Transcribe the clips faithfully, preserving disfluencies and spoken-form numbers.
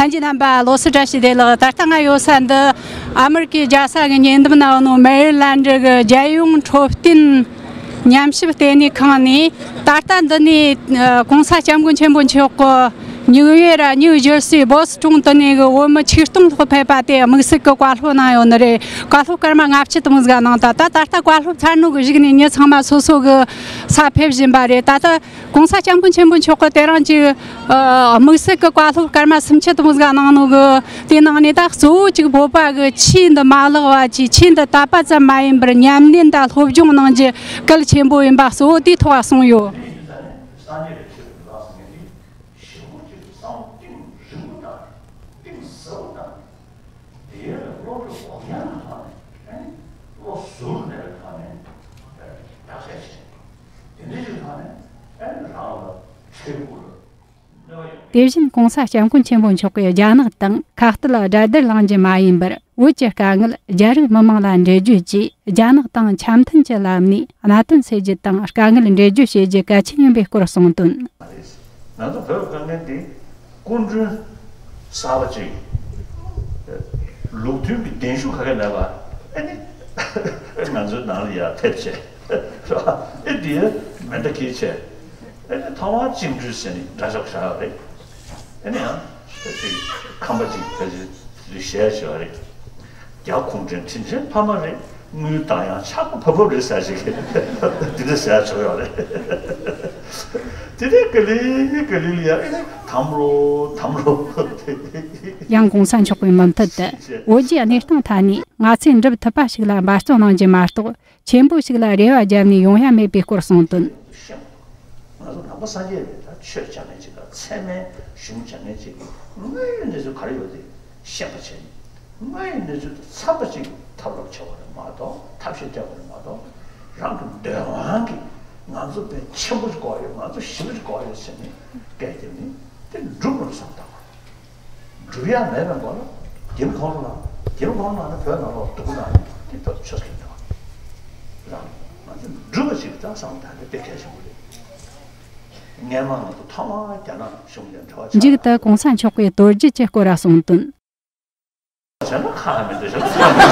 ལྷན་རྒྱས་རྣམ་པ་ལོ་སི་བཀྲ་ཤིས་བདེ་ལེགས། ད་ལྟ་ང་ཡོད་ས་འདི་ཨ་མི་རི་ཀའི་རྒྱལ་ས་གི་ཉེ་འདབས་ན་ཡོད་ནོ་མེ་རི་ལན་ཌི་གི་རྒྱལ་ཡོངས་འཕྲོད་བསྟེན་ཉམས་ཞིབ་ལྟེ་གནས་ཁང་ནས། ད་ལྟ་འདི་ནས་ཨ་༸གོང་ས་༸སྐྱབས་མགོན་ཆེན་པོ་མཆོག་གི་ནིའུ་ཡོག་ར་ནིའུ་ཇར་སི་བོ་སི་ཊོན་དུ་ནས་གི་བོད་མི་ཆིག་སྟོང་ལྷག་ཕེབས་པ་དེ་དམིགས་བསལ་གི་བཀའ་སློབ་གནང་ཡོད་ནི་རེད། བཀའ་སློབ་སྐར་མ་ལྔ་བཅུ་དུ་མོ་ཟིག་གནང་། ད་ད་ད་ལྟ་བཀའ་སློབ་ཚར་ནོ་གི་གཞུག་ནས་མྱི་ཚང་མ་སོ་སོ་གི་ས་ཕེབས་བཞིན་པ་རེད། ད་ལྟ་༸གོང་ས་༸སྐྱབས་མགོན་ཆེན་པོ་མཆོག་གི་དེ་རིང་གི་ཨ་དམིགས་བསལ་གི་བཀའ་སློབ་སྐར་མ་སུམ་ཅུ་དུ་མོ་ཟིག་གནང་ནོ་གི་དེ་ནང་ནས། ད་གཙོ་བོ་གཅིག་བོད་པ་གི་ཆོས་འདི་མ་བརླག་པ་བཅས། ཆོས་འདི་དད་པ་ཙམ་མ་ཡིན་པར་ཉམས་ལེན་དང་སློབ་སྦྱོང་གནང་རྒྱུ་གལ་ཆེན་པོ་ཡིན་པ་གཙོ་བོ་དེའི་ཐོག་གསུངས་ཡོད། དེ་ཡིན་ཙང་ནས་སངས་རྒྱས་ཀྱི་ཆོས་ཀྱི་ལག་ཟིན་ངེས་ཏེ། ཞིབ་མོ་ཅིག་བསམ་བློ་གཏིང་རིང་པོ་བཏང་ནས། གཏིང་ཟབ་པོ་བཏང་ནས། དེའི་སློབ་གྲྭ་འོག་ཡང་ལ་ཐོག་ནས། ཨ་ནི་བློ་གཟུར་གནས་པའི་ཐོག་ནས་བརྟག་དཔྱད་བྱས། དེ་འདྲ་ཞིག་ཐོག་ནས། ཨ་ནི་རང་ལ་ཆོས་སྐུ་ལ་གནོད་པ་ཡོང་། དེ་བཞིན་༸གོང་ས་༸སྐྱབས་མགོན་ཆེན་པོ་མཆོག་གིས་རྒྱ་ནག་དང་ཁ་གཏད་དགྲ་སྡུར་ལངས་རྒྱུ་མ་ཡིན་པར། བོད་ཀྱི་དཀའ་ངལ་རྒྱ་རིགས་མི་དམངས་ལ་འབྲེལ་བརྗོད་ཀྱིས། རྒྱ་ནག་དང་འཆམ་མཐུན་གྱི་ལམ་ནས་གནད་དོན་སེལ་རྒྱུ་དང་། དཀའ་ངལ་འགྲན་བརྗོད་བྱེད་རྒྱུ་གལ་ཆེན་ཡིན་པའི་སྐོར་གསུངས་དོན། ང་ཚོ་བོད་དཀའ་ངལ་འདི་སྐུ་མགྲོན་གསར་པ་ཅིག་ལུགས་མཐུན་གྱི་གདན་ཞུ་ག་གེ་མེད་པ། ཨ་ནི་ང་ཚོའི་ནང་ལ་ཡར་ཕེབས་བྱས། རེད་བ། ཨེ་འདི་མེ་མདའ་འཁྱེར་བྱས། ཨེ་ནི་ཐོག་མར་བཅིངས་འགྲོལ་ཟེར་ནས་འདྲ་ཆགས་བཞག་ཡོད་རེད། ཨེ་ནི་ཡང་ཅིག་ཁམས་པ་ཅིག་ཕལ་ཆེར་གཞས་བྱས་པ་རེད། རྒྱ་གུང་ཁྲན་དྲིན་ཆེན་ཕ་མ་རེད། དངུལ་བཏང་ཡང་ཆག་སྒོ་བབས་བབས་རེད་ཟེར་ཞིག་འདི་འདྲ་ཟེར་ཆོག་ཡོད་རེད། དེ་ནས་ག་ལེ་ག་ལེ་ལ་ཡ་ཨེ་ནི་དམ་རོ་དམ་རོ། ཡང་༸གོང་ས་མཆོག་གིས་མུ་མཐུད་དུ་བོད་ཀྱི་གནས་སྟངས་ཐད་ནས་ང་ཚོས་འགྲུབ་ཐུབ་པ་ཞིག་ལ་འབད་བརྩོན་གནང་རྒྱུ་མ་གཏོགས། ཆེན་པོ་ཞིག་ལ་རེ་བ་བརྒྱབ་ནས་ཡོང་ཡ་མེད་པའི་སྐོར་གསུངས་དོན། ཤེས། ང་ཚོ་ནང་པ་སངས་རྒྱས་པའི་ད་ཆོས་སྦྱང་མཁན་ཅིག་དང་ཚད་མའི་གཞུང་སྦྱང་མཁན་ཅིག་གིས་དངོས་ཡོད་གནས་ཚུལ་ག་རེ་ཡོད་དེ་ཤེས་པ་བྱས་ནས། དངོས་ཡོད་གནས་ཚུལ་དང་འཚམས་པ་ཅིག་ཐབས་ལམ་བྱེད་དགོས་རེད་མ་གཏོགས། ཐབས་ཤེས་སྤྲད་དགོས་རེད་མ་གཏོགས། རང་གི་འདོད་དབང་གིས་ང་ཚོ་དཔེ་ཆེན་པོ་ཞིག་དགོས་ཡོད། ང་ཚོ་ཞི་བ་ཞིག་དགོས་ཡོད་ཟེར་ནས་སྐད་རྒྱབ་ནས་དེ་འགྲུབ་མི་བསམ་བཏང་བ། སྒྲུབ་ཡ་མེད་པའི་སྐོར་ལ། རྒྱབ་ཁོང་ལ། རྒྱབ་ཁོང་ལ་ནི་བོད་ནང་ལོགས་སྡུག་པོ་ནང་ནས་དེ་ཐོག་ཆོས་སྐད་འདྲ་བ། རང་ང་ཚོ་འགྲུབ་པ་ཞིག་ད་བསམ་ད་ནི་དཔེ་གལ་ཆེན་པོ་རེད། སྔས་མ་ང་ཚོ་ཐོག་མར་རྒྱ་ནག་གཞུང་ལ་འབྲེལ་བ་བྱས། མཇུག་ཏུ་༸གོང་ས་མཆོག་གིས་དོལ་རྒྱལ་གྱི་སྐོར་ལ་གསུངས་དོན། བྱས་ན་ཁ་ཧ་མི་འདུག་བྱས་ན་ཁ་ཧ་མི་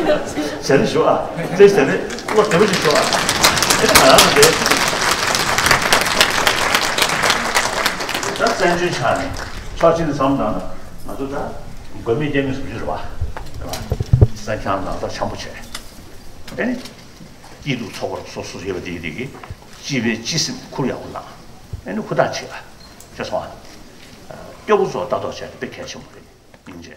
འདུག་བྱས་ན་ཞུ་ཨ། དེ་བྱས་ན་བློ་བདེ་པོ་ཞིག་ཞུ་ཨ། དེ་ནི་ང་རང་ཚོ་དེ། ད་བཙན་བྱོལ་ཆ་ནས་ཕྱོགས་གཅིག་ནས་བསམ་བློ་བཏང་ན་ང་ཚོ་ད་མགོན་མེད་རྒྱལ་མཚན་སུམ་ཅུ་རེད་བ། རེད་བ། སེམས་ཁྱང་ནང་ད་འཆམ་པོ་བྱས། དེ་ནི་སྐྱིད་སྡུག་ཚོགས་པ་སོ་སོ་ཡོད་པ་དེ་གི་དེ་གི་སྤྱི་པའི་སྤྱི་སེམས་ཁུར་ཡག་པོ་གནང་། དེ་ནི་ཧུར་ཐག་བྱེད་པ། ཤེས་སོང་ཨ། སྐྱོ་པོ་ཚོ་ལྟ་རྟོག་བྱས་ཏེ་དཔེ་གལ་ཆེན་པོ་རེད། སྙིང་རྗེ།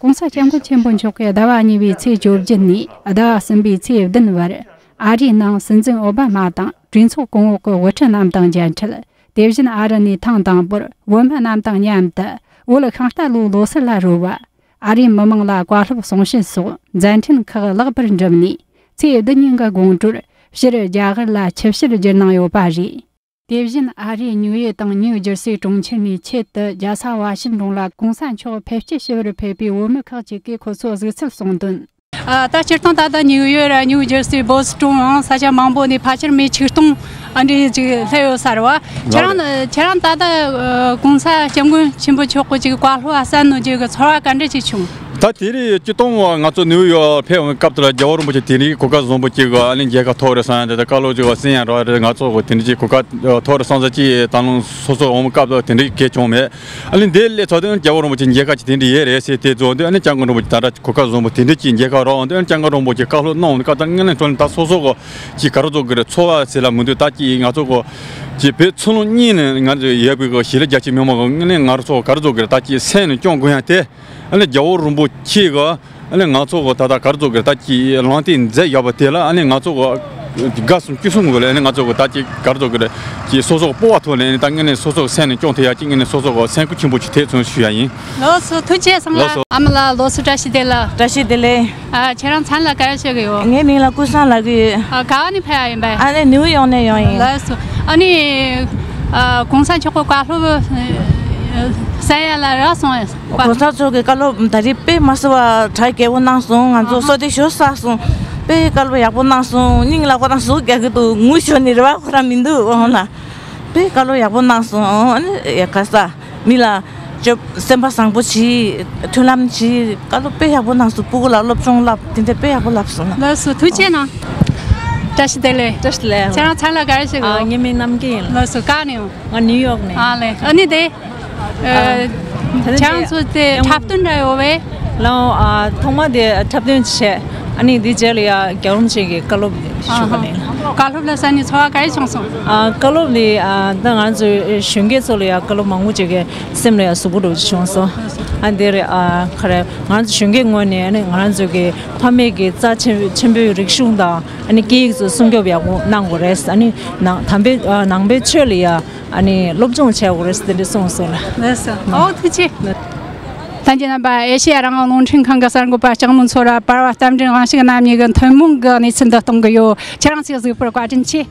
༸གོང་ས་༸སྐྱབས་མགོན་ཆེན་པོ་མཆོག་གིས་ཟླ་བ་གཉིས་པའི་ཚེས་བཅོ་བརྒྱད་ནས་ཟླ་བ་གསུམ་པའི་ཚེས་བདུན་བར་ཨ་རིའི་ནང་སྲིད་འཛིན་ཨོ་བྷ་མ་དང་གྲོས་ཚོགས་གོང་འོག་གི་དབུ་ཁྲིད་རྣམས་དང་མཇལ་འཕྲད། དེ་བཞིན་ཨ་རི་ནས་ཐེངས་དང་པོར་བོད་མི་རྣམས་དང་མཉམ་དུ་བོད་ཤིང་རྟ་ལོའི་ལོ་གསར་ལ་རོལ་བ། ཨ་རིའི་མི་དམངས་ལ་བཀའ་སློབ་གསུང་བཤད་སོགས་མཛད་འཕྲིན་ཁག་ལེགས་པར་འགྲུབ་ནས། ཚེས་བདུན་ཉིན་གྱི་དགོང་དྲོར་ཕྱིར་རྒྱ་གར་ལ་ཆིབས་ཞལ་བསྒྱུར་གནང་ཡོད་པ་རེད། དེ་བཞིན་ཨ་རིའི་ཉིའུ་ཡེ་དང་ཉིའུ་ཇར་སི་གྲོང་ཁྱེར་ནས་ཆེད་དུ་རྒྱལ་ས་ཝ་ཤིང་ཏོན་ལ་༸གོང་ས་མཆོག་ཕེབས་སྐྱེལ་ཞུ་བར་ཕེབས་པའི་བོད་མི་ཁག་ཅིག་གིས་ཁོ་ཚོའི་གཟིགས་ཚུལ་གསུངས་དོན། ཨ། ད་སྤྱིར་བཏང་ད་ལྟ་ཉིའུ་ཡོག་ར་ཉིའུ་ཇར་སི། བོ་སི་ཊོན་ཡང་ས་ཆ་མང་པོ་ནས་ཕལ་ཆེར་མི་ཆིག་སྟོང་ཨ་འདྲ་ཅིག་སླེབས་ཡོད་ས་རེད་བ། ཁྱེད་རང་ཁྱེད་རང་ད་ལྟ་༸གོང་ས་༸སྐྱབས་མགོན་ཆེན་པོ་མཆོག་གི་ཅིག་བཀའ་སློབ་གསན་ནོ་ཅིག་གི་ཚོར་བ་ག་འདྲ་ཅིག་བྱུང་། ད་དེ་རིང་སྤྱིར་བཏང་ང་ཚོ་ནིའུ་ཡོག་ཕེབས་པའི་སྐབས་དེ་ལ་རྒྱལ་བ་རིན་པོ་ཆེ་དེ་རིང་གོ་སྐབས་བཟང་པོ་ཅིག་གི་ཨ་ནི་མཇལ་ཁ་ཐོབ་རེད་བསམ་ཡ། དེ་ལྟར་བཀའ་སློབ་ཅིག་གསན་ཡ་རག་རེད། ང་ཚོ་གི་དེ་འདྲ་ཅིག་གོ་སྐབས་ཐོབ་རེད་བསམ་ས་ཅིག་ད་ལོ་སོ་སོ་འོང་སྐབས་དེ་འདྲ་གལ་བྱུང་མེད། ཨ་ནི་འདིར་སླེབས་ཚར་དུས་རྒྱལ་བ་རིན་པོ་ཆེ་མཇལ་ཁ་ཅིག་དེ་འདྲ་ཡོད་རེད་ཟེར་དེ་ཚོ་འདི་ཨ་ནི་༸སྐྱབས་མགོན་རིན་པོ་ཆེ་ད་ལྟ་གོ་སྐབས་བཟང་པོ་དེ་འདྲ་ཅིག་མཇལ་ཁ་རག་འོང་དུས་ཨ་ནི་༸སྐྱབས་མགོན་རིན་པོ་ཆེ་བཀའ་སློབ་གནང་འོང་དུས་སྐབས་དེར་དངོས་གནས་དྲང་གནས་ད་སོ་སོ་གི་ཅིག་ག་རེ་ཟེར་དགོས་རེད། ཚོར་བ་ཟེར་ལ་མི་འདུག་ད་ཅིག་ང་ཚོ་གི་ཅིག་བོད་ཕྱི་ལོགས་གཉིས་ནས་ང་ཚོ་ཡོད་པའི་གི་གཞིས་ལུས་རྒྱ་ཆེ་མི་མང་གི་དངོས་གནས་ང་རང་ཚོ་ག་རེ་ཟེར་དགོས་རེད། ད་ཅིག་སེམས་ནས་སྐྱོང་དགོས་ཡ་དེ། ཨ་ནི་རྒྱལ་བ་རིན་པོ་ཆེ་གི་ཨ་ནི་ང་ཚོ་གི་ད་ལྟ་ག་རེ་ཟེར་དགོས་རེད། ད་ཅིག་ལམ་སྟོན་མཛད་ཡོད་པ་དེ་ལ་ཨ་ནི་ང་ཚོ་གི་དགའ་གསུམ་སྐྱིད་གསུམ་དགོས་ལ། ཨ་ནི་ང་ཚོ་གི་ད་ཅིག་ག་རེ་ཟེར་དགོས་རེད། ཅིག་སོ་སོ་གི་སྤོབས་པ་ཐོག་ནས་ཨ་ནི་ད་དངོས་གནས་སོ་སོ་གི་སེམས་ནས་སྐྱོང་ཐུབ་ཡ་ཅིག་དངོས་གནས་སོ་སོ་གི་སེམས་ཁུར་ཆེན་པོ་ཅིག་ཐེབས་སོང་ཞུ་ཡ་ཡིན། ལགས་སོ། ཐུགས་རྗེ་གནང་། ལགས་སོ། ཨ་མ་ལགས་ལོ་སུ་བཀྲ་ཤིས་བདེ་ལེགས། བཀྲ་ཤིས་བདེ་ལེགས། ཨ། ཁྱེད་རང་མཚན་ལ་ག་རེ་ཞུ་གི་ཡོད། ངའི་མིང་ལ་ཀུན་བཟང་ལབ་གི་ཡོད། ཨ། ག་བ་ནས་ཕེབས་ཡ་ཡིན་པས། ཨ་ནི་ནིའུ་ཡོག་ནས་ཡོང་ཡིན། ལགས་སོ། ཨ་ནི། ཨ། གོང་ས་མཆོག་གི་བཀའ་སློབ་གསན་ཡ་ལ་རག་སོང་ངས། གོང་ས་མཆོག་གི་བཀའ་སློབ་ད་རེས་དཔེ་མ་སྲིད་པ་གྲ་རྒྱས་པོ་གནང་སོང་། ང་ཚོ་བསོད་བདེ་ཞེ་དྲག་བསགས་སོང་། དཔེ་བཀའ་སློབ་ཡག་པོ་གནང་སོང་། སྙིང་ལག་པ་དང་ཟུག་རྒྱག་གི་འདུག་ངུ་ཤོར་ནི་རེད་བ། ཁོ་རང་མི་འདུག་འོང་ན། དཔེ་བཀའ་སློབ་ཡག་པོ་གནང་སོང་། ཨ་ནི་ཡ་ག་ས་མི་ལ་སྤྱོད་སེམས་པ་བཟང་པོ་བྱེད། མཐུན་ལམ་བྱེད། བཀའ་སློབ་དཔེ་ཡག་པོ་གནང་སོང་། སྤུ་གུ་ལ་སློབ་སྦྱོང་བསླབ། དེ་འདྲ་དཔེ་ཡག་པོ་བསླབ་སོང་། ལགས་སོ། ཐུགས་རྗེ་གནང་། བཀྲ་ཤིས་བདེ་ལེགས། བཀྲ་ཤིས་བདེ་ལེགས། ཁྱེད་རང་ཚང་ལ་ག་རེ་བྱེད་དགོས། ཨ། ངའི་མིང་རྣམ་རྒྱལ་ཡིན། ལགས་སོ། ག་ནས་ཡོང་། ང་ནིའུ་ཡོག་ནས། ཨ་ལེ། ཨ་ནི་དེ། ཨ། ད་ལྟ་ཁྱེད་རང་ཚོ་དེ་འཁྲབ་སྟོན་འདྲ་ཡོད་པས། ལའོ། ཨ། ཐོག་མ་དེ་འཁྲབ་སྟོན་བྱས། ཨ་ནི་དེ་རྗེས་ལ་ཡ་རྒྱལ་བ་རིན་པོ་ཆེ་གི་བཀའ་སློབ་ཞུ་བ་ནས། བཀའ་སློབ་ལ་ས་ནས་ཚོར་བ་ག་རེ་བྱུང་སོང་། ཨ། བཀའ་སློབ་ལས། ཨ། ད་ང་ཚོའི་གཞོན་སྐྱེས་ཚོ་ལ་ཡ་བཀའ་སློབ་མང་པོ་ཅིག་གི་སེམས་ལ་ཡ་ཟུག་པོ་འདྲ་བོ་ཅིག་བྱུང་སོང་། ཨ། དེ་རེད། ཨ། ག་རེ། ང་ཚོ་གཞོན་སྐྱེས་ངོས་ནས་ཨ་ནི་ང་ཚོ་གི་ཕ་མེས་ཀྱི་རྩ་ཆེན་ཆེན་པོའི་རིག་གཞུང་དང་། ཨ་ནི་སྐད་ཡིག་ཚོ་སྲུང་སྐྱོབ་ཡག་པོ་གནང་དགོས་རེད། ཨ་ནི་ནང་དམ་པའི། ཨ། ནང་པའི་ཆོས་ལ་ཡ། ཨ་ནི་སློབ་སྦྱོང་བྱེད་དགོས་རེད་ཟེར་དེ་འདྲ་གསུངས་སོང་ལ། ལགས་སོ། ཨོ། ཐུགས་རྗེ་ཆེ། ལྷན་རྒྱས་རྣམ་པ། ཨེ་ཤེ་ཡ་རང་དབང་རླུང་འཕྲིན་ཁང་གི་གསར་འགོད་པ་ལྕགས་མོ་མཚོ་ར་པར་བ་རྟ་མགྲིན་དབང་ཕྱུག་རྣམ་གཉིས་ཀྱི་ཐུན་མོང་གི་གནས་ཚུལ་འདི་གཏོང་གི་ཡོད། ཁྱེད་རང་ཚོས་གཟིགས་པར་བཀའ་དྲིན་ཆེ།